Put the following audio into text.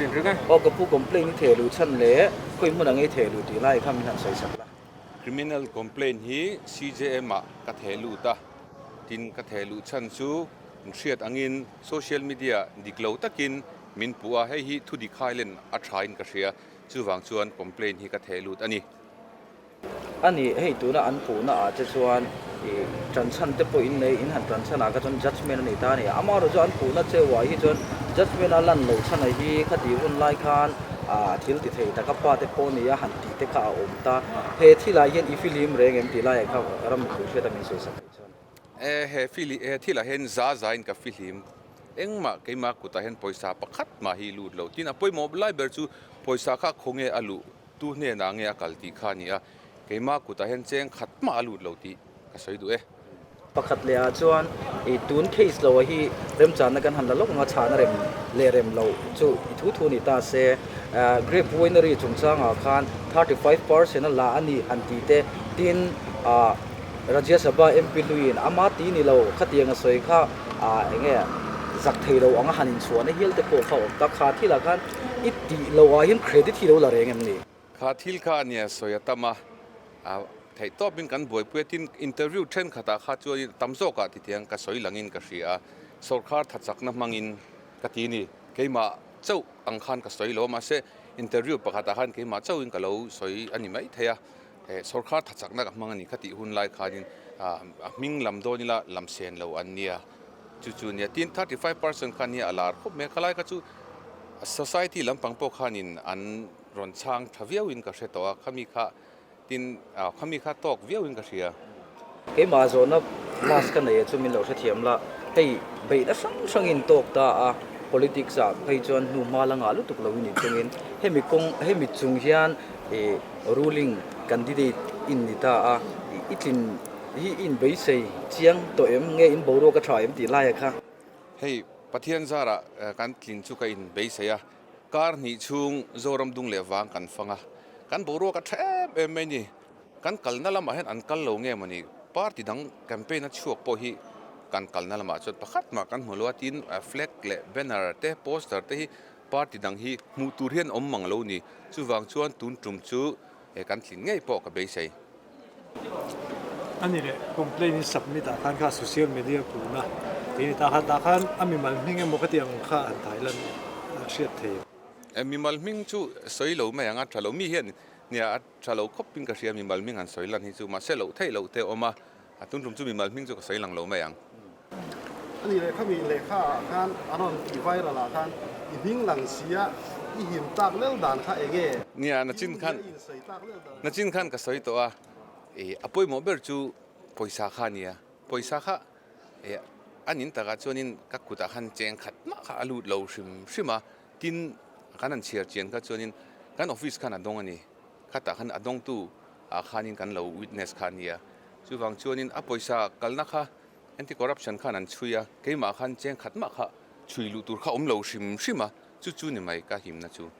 in ring e. Aw ka pu complaint i theh luh chhan leh khawi hmun ang i theh luh tih lai kha min han sawi sak la. Criminal complaint hi CJM ah ka theh lut a, tin ka theh luh chhan chu in hriat angin social media dik lo takin min puh a, hei hi thu dik hailen a tha in ka hria, chuvang chuan complaint hi ka theh lut a ni. A ni, hei tuna an puhna ah che chuan i tanchhan te pawh in nei, in han tanchhan ah kha chuan judgement a ni ta a ni. Amaherawh chu an puhna cheu ah hi chuan judgement a lan loh chhan ah hi khati hun lai khan ah thil ti thei tak a pa te pawh nia han tih te kha a awm ta. He thil ah hian i fihlim reng em tih lai ah kha ram mipui hriat a min sawi sak theih chuan. E, he fili, he thil ah hian za za in ka fihlim. Engmah keimah kutah hian pawisa pakhat mah hi lut lo. Tin a pawimawh lai ber chu pawisa kha khawnge a luh Tu hnenah nge a kal tih kha a ni a, keimah kutah hian cheng khat mah a lut lo tih ka sawi duh e. Pakhat leh ah chuan i tun case lo ah hi remchanna kan han la lawk ang a, chhahna rem leh rem lo chu i thu thu ni ta se, Grape Winery chungchangah khan 35% a la a ni han tih te, tin Rajya Sabha MP hluiin ama ti ni lo khatiang a sawi kha eng nge zak thei lo anga han inchhuahna hial te pawh kha a awm ta, kha thilah khan I tih loh ah hian credit hi lo la reng em ni? Kha thil kha nia sawi a tam a, theih tawpin kan buaipui a, tin interview thenkhatah kha chuanin tam zawkah titiang ka sawi langin ka hria a, sawrkhar thachakna hmangin ka ti ni, keimah chauh ang khan ka sawi lo a, mahse interview pakhatah khan keimah chauhin ka lo sawi a ni maithei a, sawrkhar thachakna ka hmang a ni kha tih hun lai khanin a hming lam dawn ila lam sen lo an nia. Chu chu nia tin 35% kha nia a lar khawp mai a, khalai kha chu society lampang pawh khanin an rawn chhang tha viauin ka hre tawh a, khami kha tin khami kha tawk viauin ka hria. Keimah zawhna mask ka nei a chu min lo hrethiam la, hei beihna hrang hrangin tawk ta a, politics ah phei chuan hnu hma la ngah lutuk loin inchungin hemi kawng hemi chung hian ih ruling candidate in ni ta a, i tlin Hi in beisei chiang tawh em? Nge in boruak a tha em tih laia kha? Hei, Pathian zarah kan tlin chu ka in beisei a, kar hnih chhung Zoram dung leh vang kan fang a, kan boruak a tha em em mai ni. Kan kalna lamah hian an kal lo nge mawni? Party dang campaign a chhuak pawh hi kan kalna lamah chuan pakhat mah kan hmu lo a, tin flag leh banner te poster te hi party dang hi hmuh tur hian awm mang lo ni. Chuvang chuan tun tum chu kan tlin ngei pawh ka beisei. A ni leh, complaint in submit ah khan kha social media puhna tih a ni ta kha, tah khan a mimal hming emaw ka tih ang kha an thailan a hriat thei em? E, mimal hming chu sawi lo mai ang a, tha lo mi hian nia a tha lo khawp in ka hria mimal hming han sawi lan hi chu, mahse loh theih loh te a awm a, a tun tum chu mimal hming chu ka sawi lang lo mai ang. A ni leh khami lehkha ah khan a rawn tih viral ah khan i hming lang si a, i him tlak lel dan kha eng nge? Nia, nachin khan nachin khan ka sawi tawh a, ih a pawimawh ber chu pawisa kha a nia, pawisa kha ih a nin takah chuanin ka kutah khan cheng khat mah kha a lut lo hrim hrim a, tin kan han chhiar chian kha chuanin kan office khan a dawng a ni, khatah khan a dawngtu ah khanin kan lo witness kha a nia, chuvang chuanin a pawisa kalna kha Anti corruption khan an chhui a, keimah khan cheng khat mah kha chhui luh tur kha awm lo hrim hrim a, chu chu ni mai ka himna chu.